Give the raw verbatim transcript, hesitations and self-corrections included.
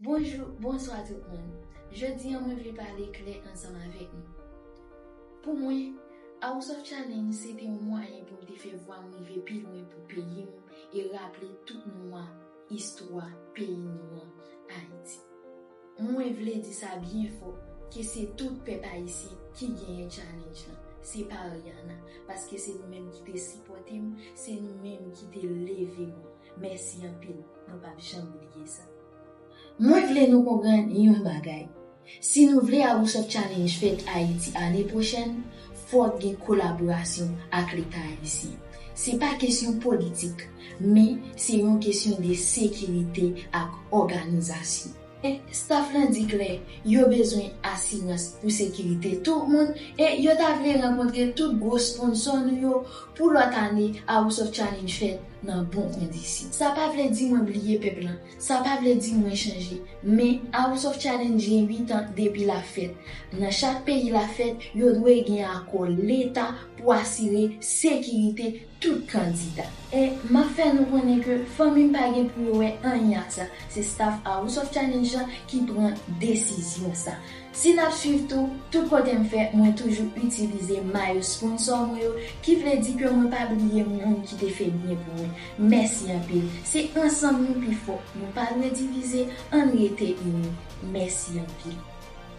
Bonjou, bonswa tout moun. Jodi a mwen vle pale klè ansanm avèk nou. Pou mwen, House of Challenge se te yon mwayen pou m te fè vwa m rive pi lwen pou peyi m e raple tout nou a istwa peyi nou an, Ayiti. Mwen vle di sa byen fò ke se tout pèp ayisyen ki genyen challenge lan. Se pa Rihanna, paske se nou menm ki te sipòte m, se nou menm ki te leve mwen. Mèsi anpil, mwen p ap janm bliye sa. Mwen vle nou konprann yon bagay. Si nou vle House of Challenge fèt Ayiti ane pwochèn, fòk gen kolaborasyon ak Leta ayisyen. Se pa kesyon politik, men se yon kesyon de sekirite ak òganizasyon. E staff lan di klè, yo bezwen asirans pou sekirite tout moun, e yo ta vle rankontre tout gwo sponsò nou yo pou lòt ane House of Challenge fèt nan bon kondisyon. Sa pa vle di mwen bliye pèp lan, sa pa vle di mwen chanje, men House of Challenge gen uit an depi l ap fèt. Nan chak peyi l ap fèt, yo dwe gen akò Leta pou asire sekirite tout kandida. E m ap fè nou konnen ke fanmi m pa gen pou yo wè anyen ak sa. Se staff House of Challenge lan ki pran desizyon sa. Si n ap swiv tou, tout kote m fè, mwen toujou itilize mayo sponsò mwen yo, ki vle di ke mwen pa bliye moun ki te fè byen pou mwen. Mèsi anpil. Se ansanm nou pi fò. Nou pa dwe divize, ann rete ini. Mèsi anpil.